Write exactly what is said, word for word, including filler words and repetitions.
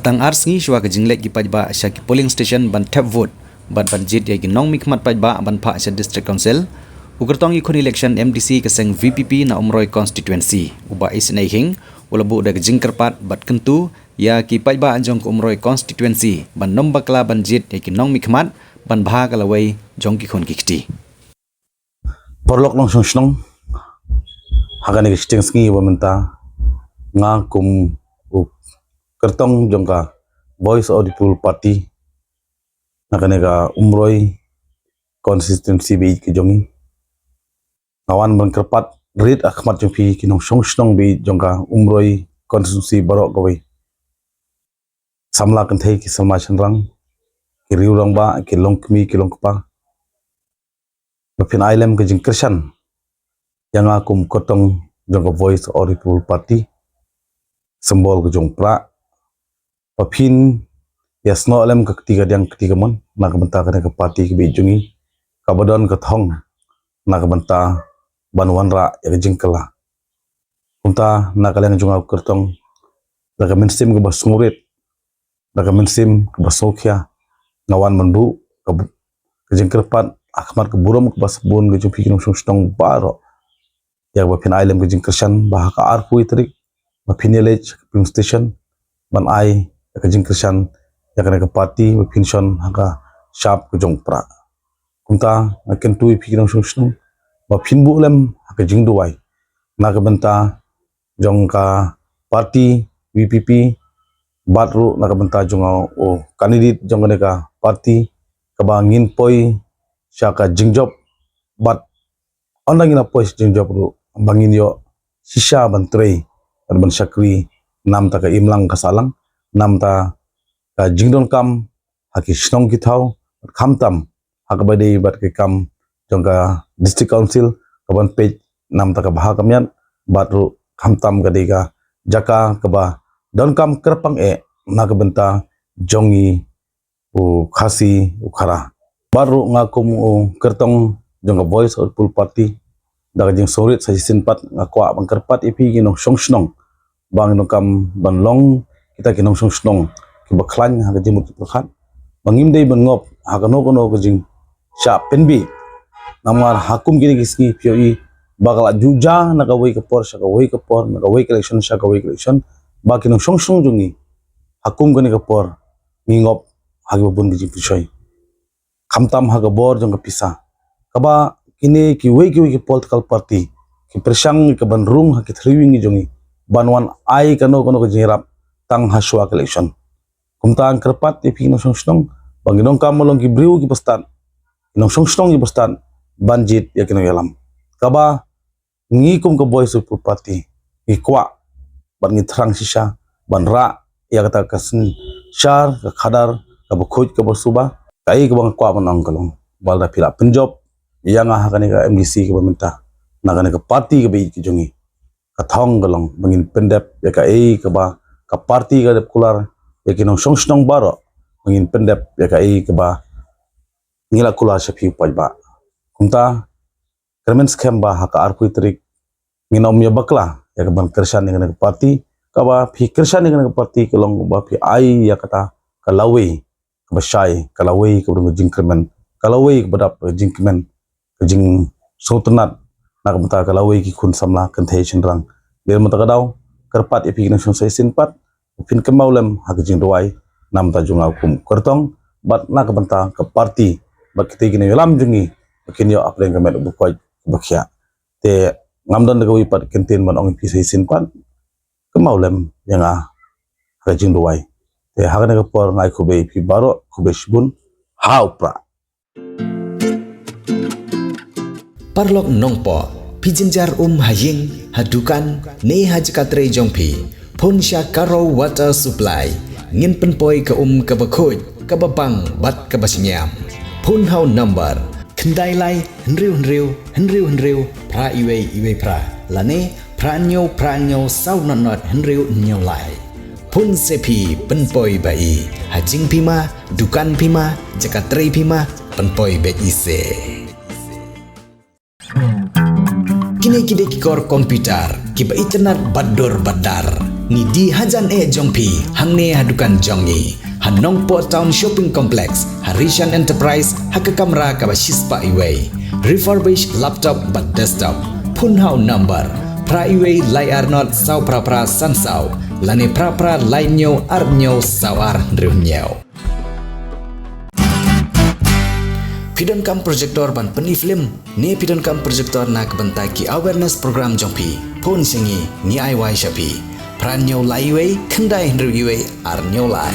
Tang ar sngi shuwa ka jingleit ki paidbah sha ki polling station ban thep vote bad ban jied ïa ki nongmihkhmat paidbah ban phah sha District Council, u kyrtong ïakhun election M D C ka seng V P P na Umroi constituency, u Bah Isynei Hing, u la buh da ka jingkyrpad bad kyntu ïa ki paidbah jong ka Umroi constituency ban nym bakla ban jied ïa ki nongmihkhmat ban bha ka lawei jong ki khun ki kti. Paralok nongshong shnong, ha kane ka shiteng sngi ba mynta, nga kum u kyrtong jong ka Voice of the People Party na kane ka Umroi constituency ba ïeit ka jong ngi, nga wan ban kyrpad rit ha khmat jong phi ki nongshong shnong ba ïeit jong ka Umroi constituency baroh kawei, samla kynthei ki samla shynrang, ki riew rangbah, ki longkmie ki longkpa, ba phin ai lem ka jingkyrshan ïa nga kum kyrtong jong ka Voice of the People Party, symbol ka jong u prah, ba phin ïa snoh lem ka kti kadiang kti kamon na ka bynta kane ka party kaba ïeit jong ngi, kaba don ka thong na ka bynta ban wanrah ïa ka jingkylla. Kumta na ka liang jong nga u kyrtong, da ka mynsiem kaba sngewrit, da ka mynsiem kaba sngewkhia, nga wan ban buh ka bu-, ka jingkyrpad ha khmat ka burom kaba sabun ka jong phi ki nongshong shnong baroh, ïa kaba phin ai lem ka jingkyrshan ba ha ka arphew tarik ba phin ïaleit sha ka polling station ban ai ïa ka jingkyrshan ïa kane ka party ba phin shon ha ka shap ka jong u prah. Kumta nga kyntu ïa phi ki nongshong shnong ba phin buh lem ha ka jingduwai na ka bynta jong ka party V P P, bad ruh na ka bynta jong u candidate jong kane ka party, kaba ngin poi sha ka jingjop, bad ynda ngin ïa poi sha ka jingjop ruh ba ngin ïoh shisha ban trei bad ban shakri na ka bynta ka imlang ka sahlang, na ka bynta ka jingdonkam ha ki shnong ki thaw, bad khamtam ha kaba dei bad ki kam jong ka District Council, kaban peit na ka bynta ka bha ka miat, bad ruh khamtam ka dei ka jaka kaba donkam kyrpang eh na ka bynta jong ngi u Khasi u Khara. Bad ruh nga kum u kyrtong jong ka Voice of the People Party, da ka jingsngewrit sa shisien pat nga kwah ban kyrpad ïa phi ki nongshong shnong ba ngin nym kam ban long kita ki nongshong shnong kiba khlaiñ ha ka jingmut jingpyrkhat, ba ngim dei ban ngop ha kano kano ka jingshah pynbiej. Namar ha kum kine ki sngi phi ïohi ba ka la ju jia na kawei ka por sha kawei ka por, na kawei ka election sha kawei ka election, ba ki nongshong shnong jong ngi ha kum kane ka por ngi ngop ha kiba bun ki jingpynshoi, khamtam ha ka bor jong ka pisa, kaba kine kiwei kiwei ki political party ki pyrshang ïa kaban rung ha ki three wing jong ngi ban wan ai kano kano ka jingïarap tang ha shuwa ka election. Kumta nga kyrpad ïa phi ki nongshong shnong ba ngin nym kam ban long ki briew kiba stad, ki nongshong shnong kiba stad ban jied ïa ki nongïalam. Kaba ngi kum ka Voice of the People Party ngi kwah bad ngi thrang shisha ban rah ïa kata ka synshar ka khadar kaba khuid kaba suba. Kaei kaba nga kwah ban ong ka long ba lada phi la pynjop ïa nga ha kane ka M D C kaba mynta na kane ka party kaba ïeit ka jong ngi, ka thong ka long ba ngin pyndep ïa kaei kaba ka party ka dep kular ïa ki nongshong shnong baroh, ba ngin pyndep ïa kaei kaba ngi la kular sha phi u paidbah. Kumta kyrmen skhem ba ha ka arphew tarik ngin nym ïa bakla ïa kaban kyrshan ïa kane ka party. Kaba phi kyrshan ïa kane ka party ka long ba phi ai ïa kata ka lawei kaba shai, ka lawei kaba don ka jingkyrmen, ka lawei kaba dap ka jingkmen, ka jingsngewtynnat na ka bynta ka lawei ki khun samla kynthei shynrang. Dei na kata ka daw kyrpad ïa phi ki nongshong shnong sa shisien pat, phin kynmaw lem ha ka jingduwai na ka bynta jong nga kum kyrtong bad na ka bynta ka party, bad kita ki nongïalam jong ngi ba kin ïoh hapdeng ka met uba koit uba khiah. Te ngam don da kawei pat kyntien ban ong ïa phi sa shisien pat, kynmaw lem ïa nga ha ka jingduwai. Te ha kane ka por nga ai khublei ïa phi baroh, khublei shibun, ha u prah. Paralok nongpoh, phi jynjar um ha ïing, ha dukan, ne ha jaka trei jong phi, phone sha Garo Water Supply, ngin pynpoi ka um kaba khuid, kaba bang bad kaba shngiam. Phone ha u number khyndai lai hynriew hynriew hynriew hynriew phra iwei iwei phra lane phra hynñiew phra hynñiew saw nod nod hynriew hynñiew lai. Phone se phi pynpoi ba i, ha jingphi ma, dukan phi ma, jaka trei phi ma, pynpoi beit i se. Kine ki dei ki kor computer kiba itynnad bad dur bad dar. Ngi die hajan eh jong phi hangne ha dukan jong ngi ha Nongpoh Town Shopping Complex, ha Rishan Enterprise, ha ka kamra kaba shispah iwei. Refurbish laptop bad desktop. Phone ha u number phra iwei lai ar not saw phra phra san saw lane phra phra lai hynñiew ar hynñiew saw ar hynriew hynñiew. Phi donkam projector ban pyni film ne phi donkam projector na ka bynta ki awareness program jong phi? Phone sha ngi, ngi ai wai sha phi. Phra hynñiew lai iwei khyndai hynriew iwei ar hynñiew lai.